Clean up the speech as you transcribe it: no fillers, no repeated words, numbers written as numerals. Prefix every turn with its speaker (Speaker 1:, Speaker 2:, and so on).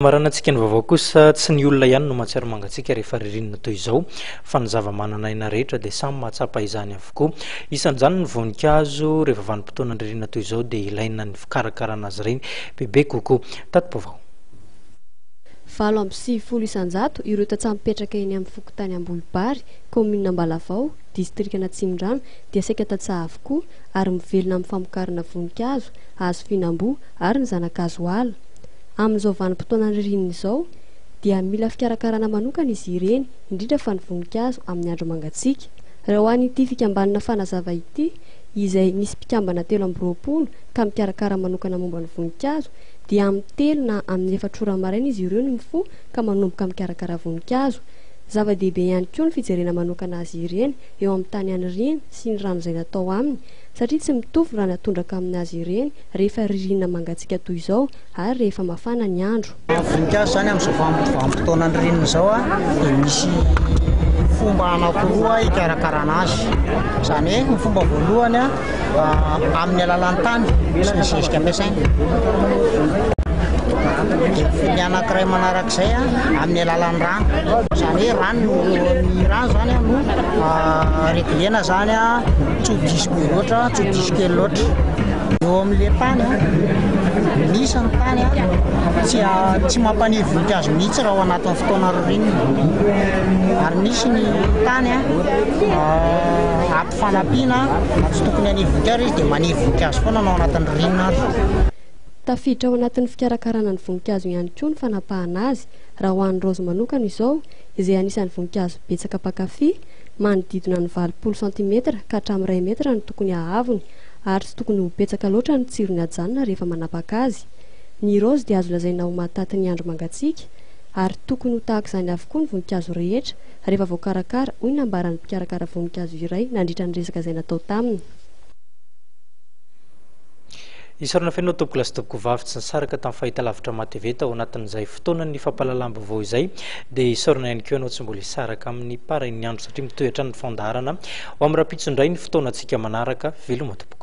Speaker 1: Maranantsika ny vaovao kosa, tsy ny olona ihany no mahatsiaro mangatsiaka rehefa ririnina toy izao fa ny zava-manan'aina rehetra dia samy mahatsapa izany avokoa. Isan'izany ny voninkazo, rehefa vanim-potoanan'ny ririnina toy izao dia ilaina ny fikarakarana azy ireny bebe kokoa. Tati-baovao.
Speaker 2: 98% ireo tantsaha mipetraka eny amin'ny fokontany Ambohibary, kaominina Ambalavao, distrikan'Atsimondrano dia saika tantsaha avokoa ary mivelona amin'ny famokarana voninkazo, hazo fihinam-boa ary ny zana-kazo ala. Amin'izao vanim-potoanan'ny ririnina izao dia mila fikarakarana manokana izy ireny, indrindra fa ny voninkazo amin'ny andro mangatsiaka. Raha ho an'ity fikambanana Fanazava ity, izay misy mpikambana 23 ka mikarakara manokana momba ny voninkazo, dia amin'ny telo na amin'ny efatra ora maraina izy ireo no mifoha ka manomboka mikarakara voninkazo. Zava-dehibe ihany koa ny fijerena manokana azy ireny eo amin'ny tany aniriany sy ny rano izay natao aminy satria tsy mitovy ny rano atondraka amin'azy ireny rehefa ririnina mangatsiaka toy izao ary rehefa mafana ny andro.
Speaker 3: Ny voninkazo izany amin'izao vanim-potoanan'ny ririnina izao dia misy fomba anankiroa hikarakarana azy. Izany hoe ny fomba voalohany amin'ny alalan'ny tany sy ny zezika ampiasaina. Dia ny anankiray manarak'izay amin'ny alalan'ny rano. Izany hoe rano no ny rano izany no reglena izany tsy ho diso be loatra, tsy ho diso kely loatra. Eo amin'ilay tany, misy ny tany tsy tsy mampaniry voninkazo mihitsy raha ao anatin'ny fotoana ririnina. Ary misy ny tany ampy fanampiana na tsy tokony haniry voninkazo izy dia maniry voninkazo foana na ao anatin'ny ririnina aza.
Speaker 2: Tafiditra ao anatin'ny fikarakarana ny voninkazo ihany koa ny fanapahana azy, raha ho an'ny raozy manokana izao, izay anisan'ny voninkazo betsaka mpankafy, manodidina ny 80 santimetatra ka hatramin'ny iray metatra no tokony hahavony, ary tsy tokony ho betsaka loatra ny tsirony ajanona rehefa manapaka azy. Ny raozy dia azo lazaina ho mahataty ny andro mangatsiaka, ary tokony ho tahaka izany avokoa ny voninkazo rehetra rehefa voakarakara, hoy ny nambaran'ny mpikarakara voninkazo iray nandritra ny resaka izay natao taminy.
Speaker 1: Isaorana feno tompokolahy sy tompokovavy tsy nisaraka tamin'ny fahitalavitra MATV tao anatin'izay fotoanan'ny fampahalalam-baovao izay dia isaorana ihany koa ianao tsy mbola hisaraka amin'ny parain'ny andro satria mitohy hatrany ny fandaharana ho amin'ny rahampitso indray ny fotoanantsika manaraka. Veloma tompoko.